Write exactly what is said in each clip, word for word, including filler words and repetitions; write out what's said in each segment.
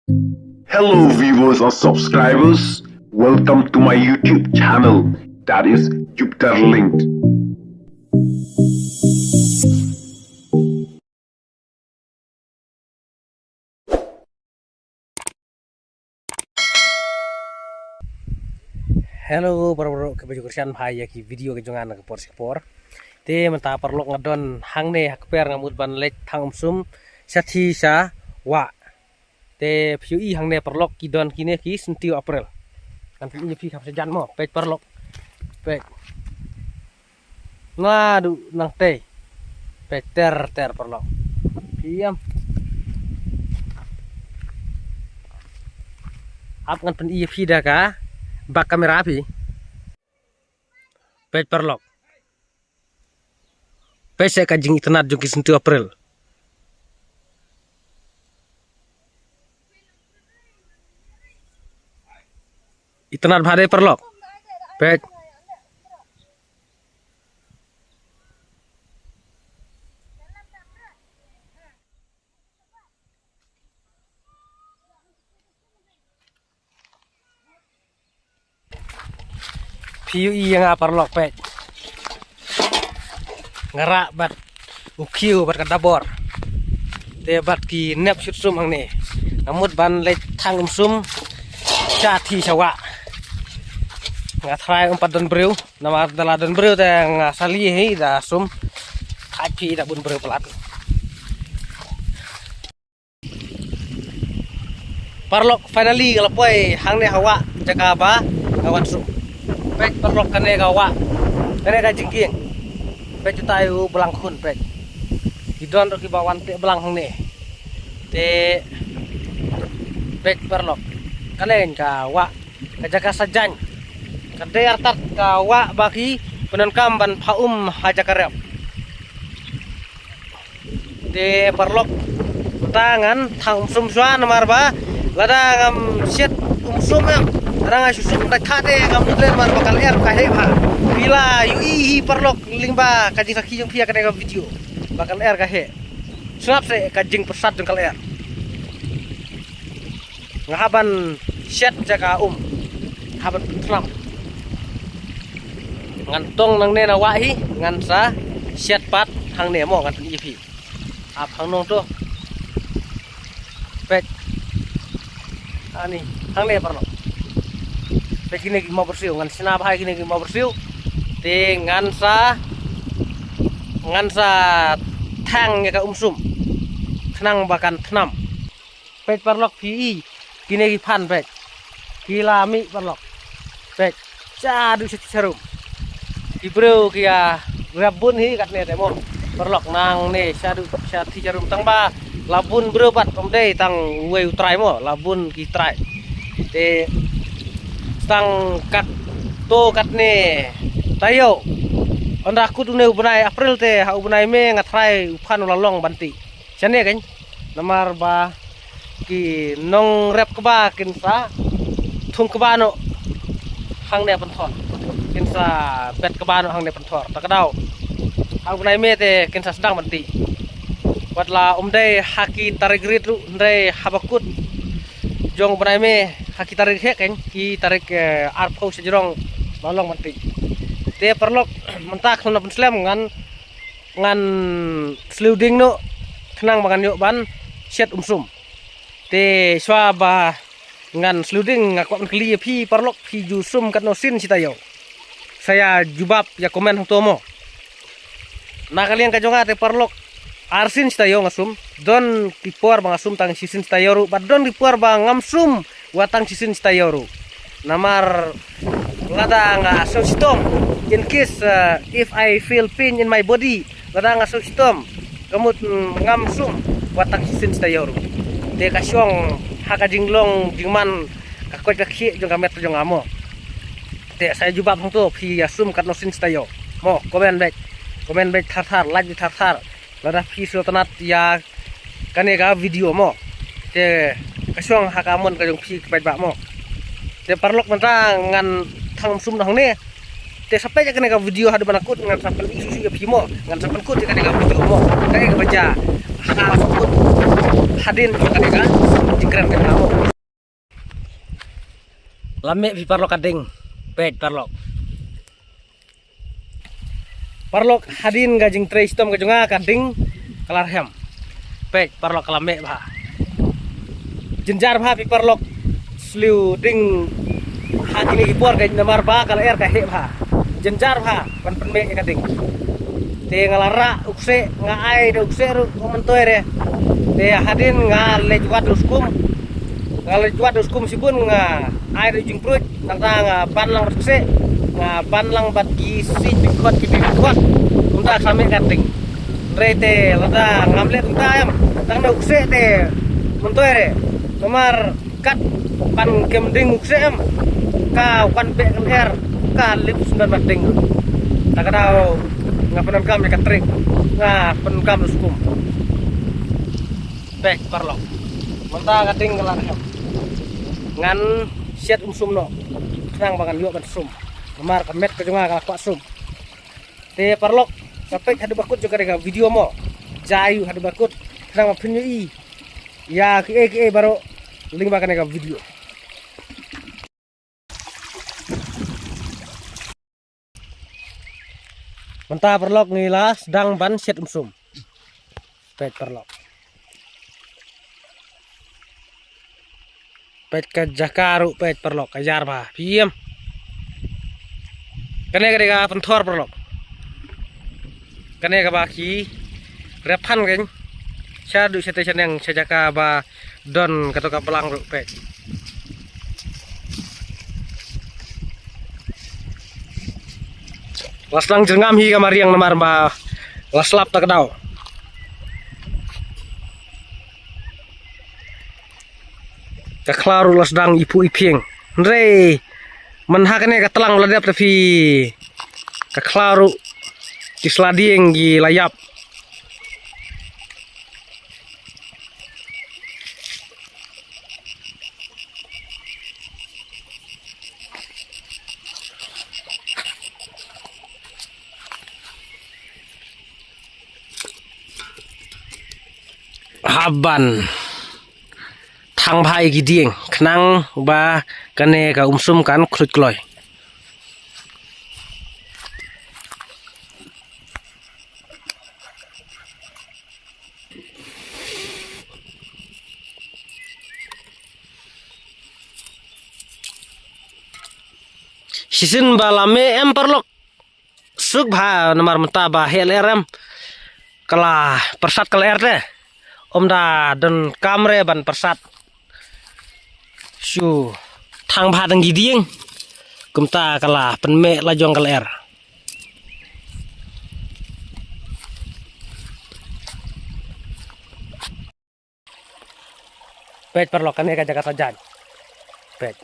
Hello viewers and subscribers, welcome to my YouTube channel, that is Jupiter Linked. Hello, para bro, kaba ju kyrshan bha ïa ki video ka jong nga na ka por sha ka por. Te mynta paralok nga don hangne ha kper, nga mut ban leit thang umsum sha thie sha wah. Te phi ïohi hangne paralok, ki don kine ki syntiew April. Ngan pyni ïa phi kham shajan mo, peit paralok. Peit. Naduh nangtei. Peit ter ter paralok. Phi ïam. Ap ngan pyni ïa phi da ka back camera phi. Peit paralok. Peit seh ka jingitynnad jong ki syntiew April. Itynnad bha de paralok. Peit. Phi ïohi ïa nga paralok, peit. Nga rah bad u khiew bad ka dabor. Te bad ki nep shut sum hangne. Nga mut ban leit thang umsum sha thie sha wah. Nga tharai um pat don briew. Namar da la don briew te nga sali hi da sum. Thait phi da bun briew palat. Paralok, finally nga la poi hangne ha wah jaka ba nga wan sum. Peit paralok, kane ka wah. Kane ka jingkieng. Peit, utai u blang khun, peit. Ki don ruh kiba wan teh blang hangne. Te peit paralok, kane ka wah, ka jaka sajan. Ka dei artat ka wah ba ki pyndonkam ban pha um ha jaka rep. Te paralok, mynta ngan thang umsum shuwa namar ba lada ngam shet umsum em, lada nga shu sum da kha te ngam lut lem namar ba ka lyer ka heh bha. Phi la ïohi hi paralok, lyngba ka jingsakhi jong phi ha kane ka video ba ka lyer ka heh. Sngap seh ka jingpyrsad jong ka lyer. Nga hap ban shet jaka um, hap ban pynthnam. Ngan tong nangne na wah hi, ngan sa shet pat hangne mo, ngan pyni ïa phi. Ap hangnong to. Peit. Ani, hangne paralok. Peit kine ki mawbyrsiew, ngan shna bha ïa kine ki mawbyrsiew. Te ngan sa, ngan sa thang ïa ka umsum khnang ba kan thnam. Peit paralok, phi ïohi kine ki phan, peit. Ki la mih paralok. Peit. Shaduh sha thie sha rum. Ki briew ki ïa rep bun hi katne te mo. Paralok, nangne shaduh sha thie sha rum, tang ba la bun briew pat, ym dei tang uwei u trai mo, la bun ki trai. Te tang katto katne taïew. Ynda kut une u bnai April te ha u bnai May nga tharai u phan u la long ban tih. Shane kan, namar ba ki nongrep kba kin sa thung kba noh hangne pynthor. Kin sa bet kba noh hangne pynthor. Ta ka daw ha u bnai May te kin sa sdang ban tih. Wat la ym dei ha ki tarik rit ruh, hynrei haba kut jong u bnai May ha ki tarik heh kan, ki tarik, eh, arphew sha jrong la long ban tih. Te paralok, mynta khlem da pynslem ngan ngan sliu ding noh khnang ba ngan ïoh ban shet umsum. Te shuwa ba ngan sliu ding, nga kwah ban kylli ïa phi paralok, phi ju sum katno sien shi taïew? Sa ïa jubab ïa comment hangto mo. Na ka liang ka jong nga te paralok, ar sien shi taïew nga sum. Don ki por ba nga sum tang shisien shi taïew ruh, bad don ki por ba ngam sum wat tang shisien shi taïew ruh. Namar lada nga sngew shitom, in case, uh, if I feel pain in my body, lada nga sngew shitom, ka mut, mm, ngam sum wat tang shisien shi taïew ruh. Te ka shong ha ka jinglong jingman, ka koit ka khieh jong ka met jong nga mo. Te sa ïa jubab hangto, phi ïa sum katno sien shi taïew mo, comment beit. Comment beit thar thar, like beit thar thar lada phi sngewtynnat ïa kane ka video mo. Te ka shong ha ka mon ka jong phi ki paidbah mo. Te paralok, mynta ngan thang umsum noh hangne. Te sa peit ïa kane ka video haduh ban da kut, ngan sa pyni shuh shuh ïa phi mo. Ngan sa pynkut ïa kane ka video mo, kaei kaba jia ha kut hadien jong kane ka jingkren ka jong nga mo. La meh phi paralok ka ding. Peit paralok. Paralok, hadien ka jingtrei shitom ka jong nga ka ding ka la rhem. Peit paralok, ka la meh bha. Jynjar bha phi paralok, sliew ding ha kine ki por ka, namar ba ka lyer ka heh bha. Jynjar bha ban pynmeh ïa ka ding. Te nga la rah u kseh, nga ai da u kseh ruh u myntoi re. Te hadien nga leit wad u skum. Nga leit wad u skum shibun, nga ai da u jingpruid. Nangta nga ban lang bad u kseh, nga ban lang bad ki siej, ki khot, ki bim khot. Kumta ka la meh ka ding. Hynrei te lada ngam leh kumta em, tang da u kseh te myntoi re. Namar kat ban kem ding u kseh em, ka wan beh ka lyer, ka lip sumdan bad ding. Ta ka daw nga pyndonkam ïa ka trik, nga pyndonkam u skum. Peit paralok. Mynta ka ding ka la rhem. Ngan siat um sum noh, khnang ba ngan ïoh ban sum. Namar ka met ka jong nga ka la kwah sum. Te paralok, sa peit haduh ba kut jong kane ka video mo. Jia ïa u haduh ba kut, khnang ba phin ïohi ïa kiei kiei baroh lyngba kane ka video. Mynta paralok, ngi la sdang ban siat um sum. Peit paralok. Peit ka jaka ruh, peit paralok, ka ïar bha. Phi ïohi em? Kane ka dei ka pynthor paralok. Kane kaba ki rep phan kein. Shaduh shatei shaneng sha jaka ba don kato ka blang ruh, peit. La sdang jyrngam hi ka mariang namar ba la slap ta ka daw. Ka khlaw ruh la sdang iphuh iphieng. Hynrei man ha kane ka tlang la dep ta phi, ka khlaw ruh ki sla dieng ki la ïap. Hap ban thang bha ïa ki dieng khnang ba kane ka um sum kan khluit kloi. Shisien ba la meh em paralok. Suk bha namar mynta ba heh lyer em. Ka la pyrsad ka lyer te. Ym da donkam re ban pyrsad. Shu thang bha tang ki dieng. Kumta ka la pynmeh la jong ka lyer. Peit paralok, kane ka jaka sa jaiñ. Peit.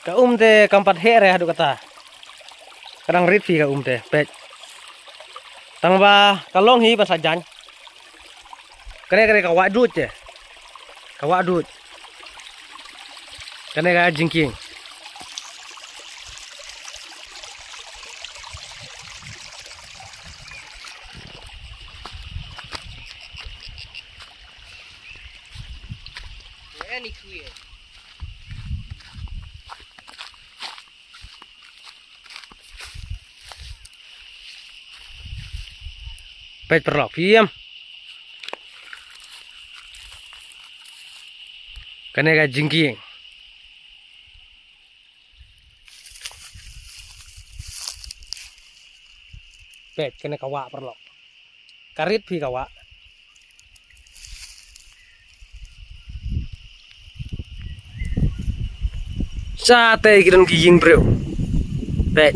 Ka um te kam pat heh re haduh kata. Ka dang rit phi ka um te, peit. Tang ba ka long hi ban sa jaiñ. Kane, kane ka wah duh te. Ka wah duh. Kane ka jingkieng. Peit paralok, phi ïohi em? Kane ka jingkieng. Peit kane ka wah paralok. Ka rit phi ka wah. Sa te ki don ki ïing briew. Peit.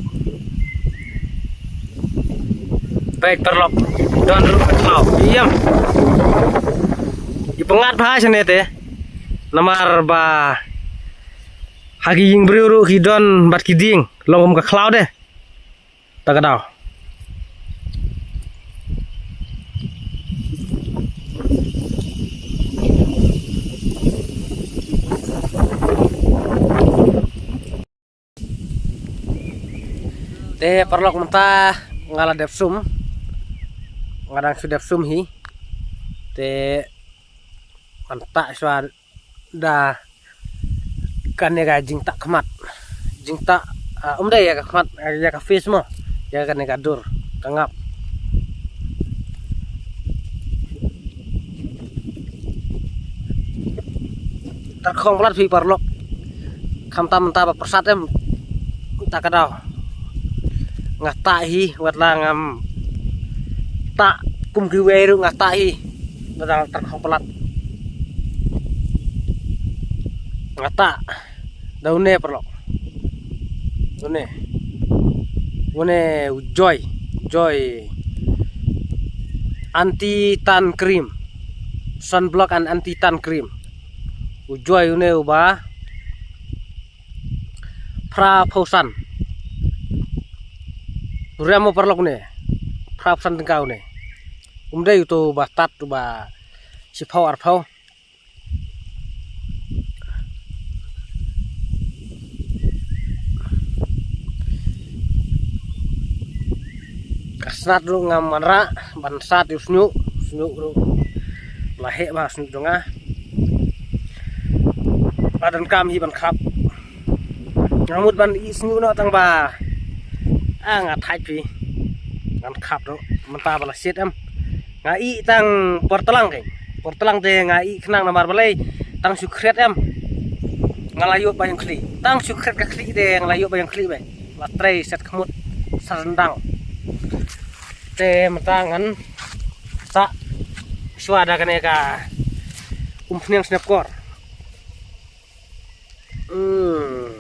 Peit paralok. Don ruh ka khlaw. Ïam. Ki pyngngad bha shane te. Namar ba ha ki ïing briew ruh ki don bad ki dieng. Long kum ka khlaw de. Ta ka daw. Te paralok mynta nga la dep sum. Nga dang shu dep sum hi. Te mynta shuwa da kane ka jingtah khmat. Jingtah, ah, um dei ïa ka khmat, ïa ka face mo. Ïa kane ka dur, ka ngap. Tyrkhong palat phi paralok. Khamtam mynta ba pyrsad em. Ta ka daw. Nga tah hi, wat la ngam tah kum kiwei ruh nga tah hi. Nga dang tyrkhong palat. Nga tah. Da une paralok. Une. Une u Joy. Joy. Anti tan cream. Sunblock and anti tan cream. U Joy une uba phra phew san. U riam u paralok une. Phra phew san tyngka une. Um dei uto uba tad uba shiphew arphew. Ka snat ruh ngam wanrah ban sat ïa u shñiuh, shñiuh ruh la heh bha shñiuh jong nga. La donkam hi ban khap. Nga mut ban ih shñiuh noh tang ba, ah, nga thait phi. Ngan khap ruh mynta ba la shit em. Nga ih tang por tlang keiñ. Por tlang te nga ih khnang namar balei tang shu khriat em. Nga la ïoh ba ïong khlieh. Tang shu khriat ka khlieh te nga la ïoh ba ïong khlieh beit. La trei set khmut sa ryndang. Te mynta ngan sah shuwa da kane ka umphniang snep kor. Hmm.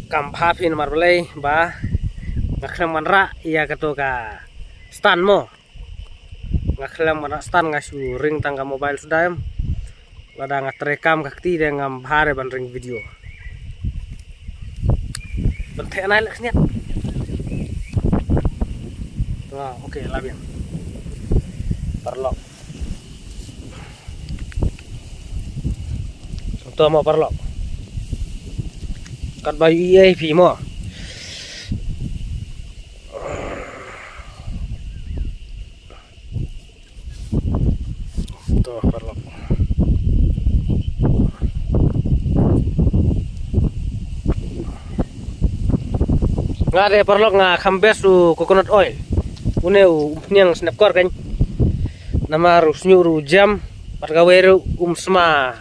Kam bha phi namar balei ba nga khlem wanrah ïa kato ka stand mo. Nga khlem wanrah stand, nga shu ring tang ka mobile suda em. Lada nga trei kam ka kti te ngam bha re ban ring video. Ban theh nai leh khniat. Wah, okay, la biang. Paralok. To mo paralok. Katba ïohi ïa phi mo. To paralok. Nga de paralok nga kham best u coconut oil. Une u umphniang snep kor keiñ. Namar u shñiuh ruh u jam bad kawei ruh um sma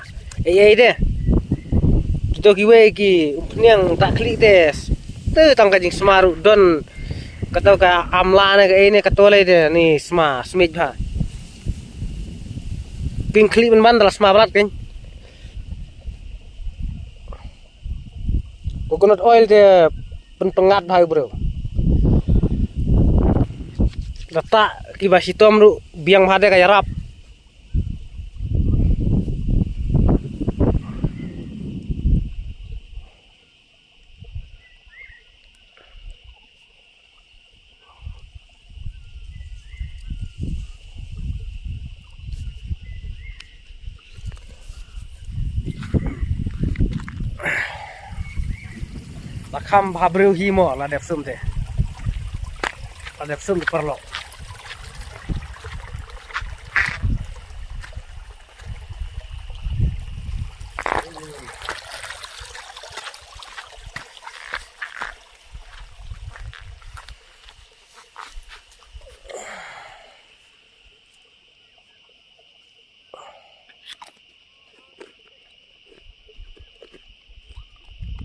ei ei de. Kito kiwei ki umphniang tah khlieh te. Te tang ka jingsma ruh don. Kato ka amla ne kaei ne kato lei te ni sma smit bha. Kin khlieh ban ban da la sma palat keiñ. Coconut oil te pynpyngngad bha ïa u briew. Da tah kiba shitom ruh biang bha de ka ïarap. La kham bha briew hi mo, la dep sum te. La dep sum te paralok.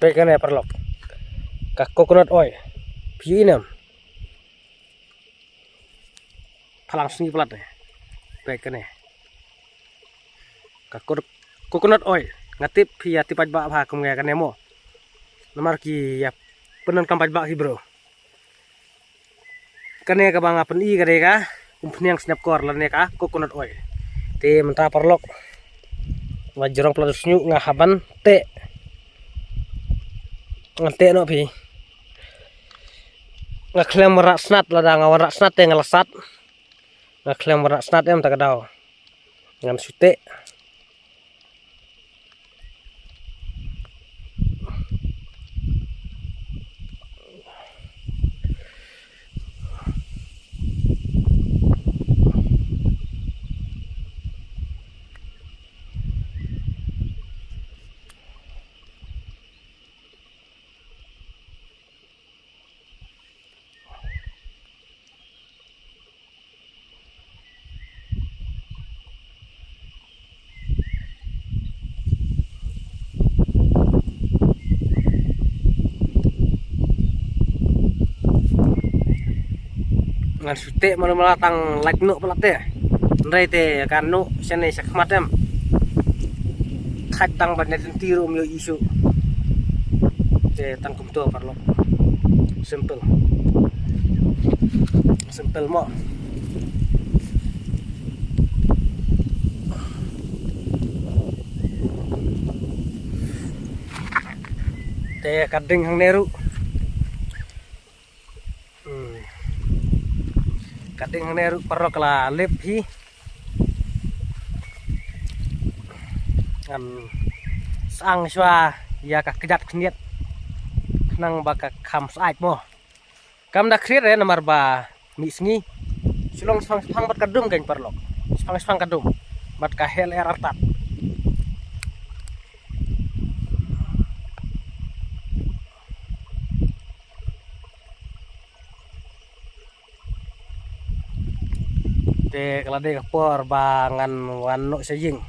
Peit kane paralok. Ka coconut oil. Phi ïohi ne em? Phalang sngi palat ne. Peit kane. Ka co-, coconut oil. Nga tip phi ïa tip paidbah bha kum nga kane mo. Namar ki ïa pyndonkam paidbah ki bro. Kane kaba nga pyni ka dei ka umphniang snep kor lane ka coconut oil. Te mynta paralok nga jrong palat u shñiuh nga hap ban teh. Ngan teh noh phi. Nga khlem wanrah snat, lada nga wanrah snat te nga la sat. Nga khlem wanrah snat em ta ka daw. Ngan shu teh. Ngan shu teh malu mala tang lait noh palat te. Hynrei te kan noh shane sha khmat em. Thait tang ban ïa tynti ruh ym ïoh issue. Te tang kumto paralok. Simple. Simple mo. Te ka ding hangne ruh. Hmm. Ka ding hangne ruh paralok ka la lip hi. Ngan sang shuwa ïa ka kjat khyndiat. Khnang ba ka kham sait mo. Kam da khriat re namar ba mih sngi. Shu long shipang shipang bad ka dum kein paralok. Shipang shipang ka dum. Bad ka hel er artat. Te ka la dei ka por ba ngan wan noh sha ïing.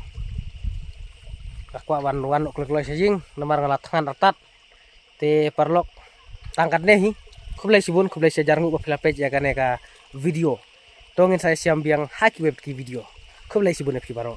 Nga kwah ban wan noh kloi kloi sha ïing namar nga la thngan artat. Te paralok tang katne hi. Khublei shibun, khublei shihajar nguh ba phi la peit ïa kane ka video. To ngin sa ïashem biang ha kiwei pat ki video. Khublei shibun ïa phi baroh.